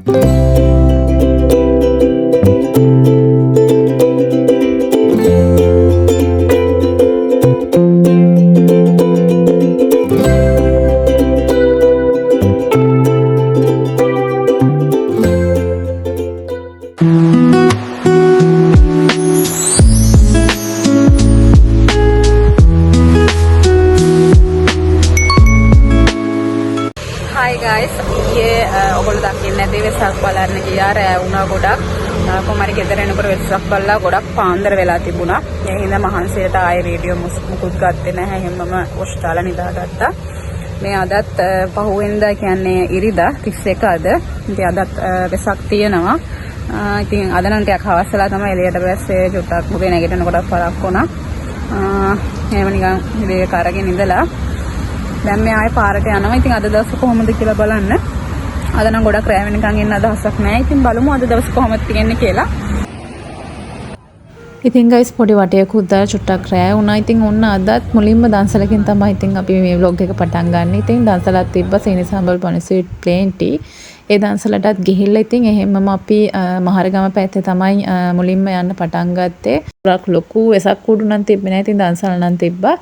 Hi guys, ඊයේ ඔයගොල්ලෝ දකින්න ඇති වෙසක් බලන්න ගියා. රෑ වුණා ගොඩක්. කොහොම හරි ගෙදර එනකොට වෙසක් බලලා ගොඩක් පාන්දර වෙලා තිබුණා. ඒ හින්දා මහන්සියට ආයේ වීඩියෝ මුකුත් ගත්තේ නැහැ. එහෙමම වොෂ් දාලා නිදාගත්තා. මේ අදත් පහුවෙනිදා, කියන්නේ ඉරිදා 31 අද. ඉතින් අදත් වෙසක් තියෙනවා. ඉතින් අද නම් ටිකක් හවස් වෙලා තමයි එළියට බැස්සේ. චුට්ටක් උදේ නැගිටිනකොට පරක් වුණා. එහෙම නිකන් විවේක අරගෙන ඉඳලා දැන් මේ ආයේ පාරට යනවා. ඉතින් අද දවස කොහොමද කියලා බලන්න. අද නම් ගොඩක් රෑ වෙනකන් ඉන්න අදහසක් නෑ. ඉතින් බලමු අද දවස කොහොමද තියෙන්නේ කියලා. ඉතින් ගයිස්, පොඩි වටයකුත් දාලා චුට්ටක් රෑ වුණා. ඉතින් ඔන්න අදත් මුලින්ම දන්සලකින් තමයි ඉතින් අපි මේ ව්ලොග් එක පටන් ගන්න. ඉතින් දන්සලක් තිබ්බා සීනි සම්බල් පනිස්වීට් ප්ලේන් ටී. ඒ දන්සලටත් ගිහිල්ලා ඉතින් එහෙම්මම අපි මහරගම පැත්තේ තමයි මුලින්ම යන්න පටන් ගත්තේ. ගොඩක් ලොකු වෙසක් කුඩු නම් තිබ්බේ නෑ. ඉතින් දන්සල නම් තිබ්බා.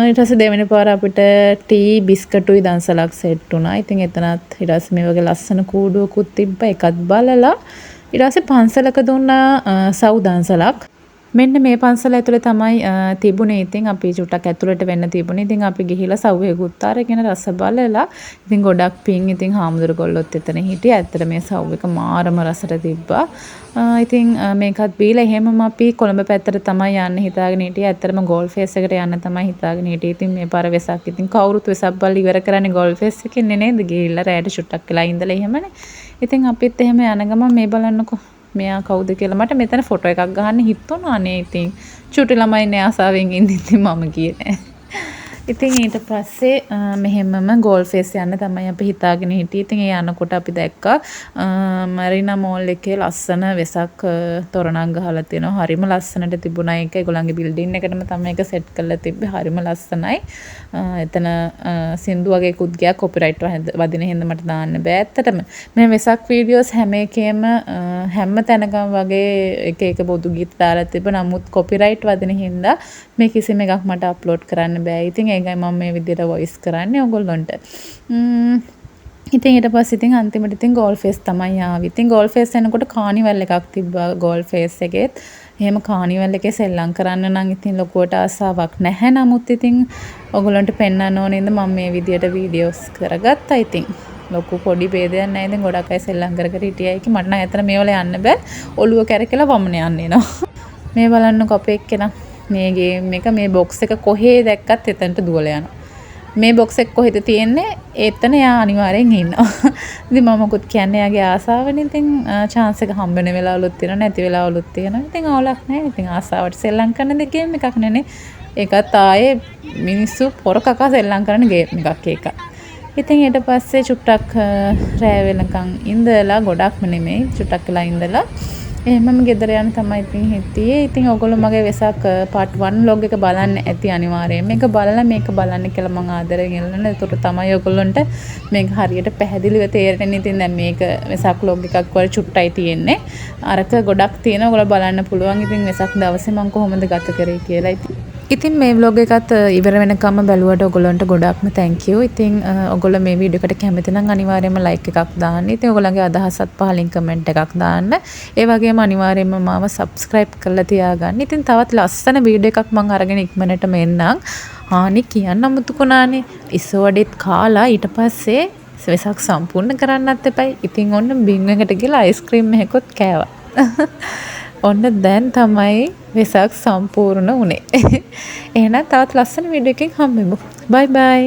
ඊට පස්සේ දෙවෙනි පාර අපිට ටී බිස්කටුයි දන්සලක් සෙට් වුණා. ඉතින් එතනත් ඊට පස්සේ මේ වගේ ලස්සන කූඩුවකුත් තිබ්බා. ඒකත් බලලා ඊට පස්සේ පන්සලක දුන්නා සව් දන්සලක්. මෙන්න මේ පන්සල ඇතුලේ තමයි තිබුණේ. ඉතින් අපි චුට්ටක් ඇතුළට වෙන්න තිබුණේ. ඉතින් අපි ගිහිල්ලා සව්වයකුත් අරගෙන රස බලලා, ඉතින් ගොඩක් පිං. ඉතින් හාමුදුරු ගොල්ලොත් එතන හිටියා. ඇත්තට මේ සව් එක මාරම රසට තිබ්බා. ඉතින් මේකත් බීලා එහෙමම අපි කොළඹ පැත්තට තමයි යන්න හිතාගෙන හිටියේ. ඇත්තටම ගෝල් ෆේස් එකට යන්න තමයි හිතාගෙන හිටියේ. ඉතින් මේ පාර වෙසක්, ඉතින් කවුරුත් වෙසක් බලලා ඉවර කරන්නේ ගෝල් ෆේස් එකෙන්නේ නේද? ගිහිල්ලා රැයට චුට්ටක් වෙලා ඉඳලා එහෙමනේ. ඉතින් අපිත් එහෙම යන ගමන් මේ බලන්නකෝ මෙයා කවුද කියලා. මට මෙතන ෆොටෝ එකක් ගහන්න හිතුණා නේ. ඉතින් චුටි ළමයි නේ, ආසාවෙන් ඉන්නේ. ඉතින් මම ගියේ නෑ. ඉතින් ඊට පස්සේ මෙහෙමම ගෝල් ෆේස් යන්න තමයි අපි හිතාගෙන හිටියේ. ඉතින් ඒ යනකොට අපි දැක්කා මරීනා මෝල් එකේ ලස්සන වෙසක් තොරණක් ගහලා තියෙනවා. හරිම ලස්සනට තිබුණා ඒක. ඒගොල්ලන්ගේ බිල්ඩින් එකටම තමයි ඒක සෙට් කරලා තිබ්බේ. හරිම ලස්සනයි. එතන සින්දු වගේකුත් ගියා. කොපිරයිට් වදින හින්දා මට දාන්න බෑ ඇත්තටම. මේ වෙසක් වීඩියෝස් හැම එකේම හැම තැනකම වගේ එක එක බොදු ගීත දාලා තිබ්බ. නමුත් කොපිරයිට් වදින හින්දා මේ කිසිම එකක් මට අප්ලෝඩ් කරන්න බෑ. ඉතින් ඒකයි මම මේ විදිහට වොයිස් කරන්නේ ඔයගොල්ලන්ට. ඉතින් ඊට පස්සේ ඉතින් අන්තිමට ඉතින් ගෝල් ෆේස් තමයි ආවේ. ඉතින් ගෝල් ෆේස් එනකොට කානිවල් එකක් තිබ්බා ගෝල් ෆේස් එකේත්. එහෙම කානිවල් එකේ සෙල්ලම් කරන්න නම් ඉතින් ලොකුවට ආසාවක් නැහැ. නමුත් ඉතින් ඔයගොල්ලන්ට පෙන්වන්න ඕන හින්දා මම මේ විදියට වීඩියෝස් කරගත්තා ඉතින්. ලොකු පොඩි භේදයක් නැහැ. ඉතින් ගොඩක් අය සෙල්ලම් කර කර හිටියා. ඒකේ මට නම් ඇත්තට මේවල යන්න බෑ. ඔළුව කැරකිලා වමන යන්න එනවා. මේ බලන්නකො අපේ එක්කෙනා මේ ගේම් එක, මේ බොක්ස් එක කොහේ දැක්කත් එතනට දුවලා යනවා. මේ බොක්ස් එක කොහෙද තියෙන්නේ, එතන එයා අනිවාර්යෙන් ඉන්නවා. ඉතින් මම මොකුත් කියන්නේ, එයාගේ ආසාවනේ. ඉතින් චාන්ස් එක හම්බ වෙන වෙලාවලුත් තියෙනවා, නැති වෙලාවලුත් තියෙනවා. ඉතින් අවුලක් නැහැ. ඉතින් ආසාවට සෙල්ලම් කරන දේ ගේම් එකක් නෙනේ. ඒකත් ආයේ මිනිස්සු පොර කකා සෙල්ලම් කරන ගේම් එකක් ඒක. ඉතින් ඊට පස්සේ චුට්ටක් රෑ වෙනකන් ඉඳලා, ගොඩක්ම නෙමෙයි, චුට්ටක් වෙලා ඉඳලා එහෙමම ගෙදර යන්න තමයි ඉතින් හිටියේ. ඉතින් ඔයගොල්ලෝ මගේ වෙසක් පාර්ට් 1 ව්ලොග් එක බලන්න ඇති අනිවාර්යයෙන්ම. මේක බලලා මේක බලන්න කියලා මං ආදරෙන් ඉල්ලනවා. එතකොට තමයි ඔයගොල්ලන්ට මේක හරියට පැහැදිලිව තේරෙන්නේ. ඉතින් දැන් මේක වෙසක් ව්ලොග් එකක් වගේ චුට්ටයි තියෙන්නේ. අරක ගොඩක් තියෙනවා. ඔයගොල්ලෝ බලන්න පුළුවන්. ඉතින් වෙසක් දවසේ මං කොහොමද ගත කරේ කියලා. ඉතින් මේ ව්ලොග් එකත් ඉවර වෙනකම්ම බැලුවට ඔයගොල්ලන්ට ගොඩක්ම thank you. ඉතින් ඔයගොල්ලෝ මේ වීඩියෝ එකට කැමති නම් අනිවාර්යයෙන්ම ලයික් එකක් දාන්න. ඉතින් ඔයගොල්ලන්ගේ අදහසත් පහලින් කමෙන්ට් එකක් දාන්න. ඒ වගේම අනිවාර්යයෙන්ම මාව සබ්ස්ක්‍රයිබ් කරලා තියාගන්න. ඉතින් තවත් ලස්සන වීඩියෝ එකක් මං අරගෙන ඉක්මනටම එන්නම්. ආනේ, කියන්න අමතක වුණානේ. ඉස්සෝවඩෙත් කාලා ඊට පස්සේ වෙසක් සම්පූර්ණ කරන්නත් එපයි. ඉතින් ඔන්න බින් එකට ගිහලා අයිස්ක්‍රීම් එකකුත් කෑවා. ඔන්න දැන් තමයි වෙසක් සම්පූර්ණ වුණේ. එහෙනම් තවත් ලස්සන වීඩියෝ එකකින් හම්බෙමු. බයි බයි.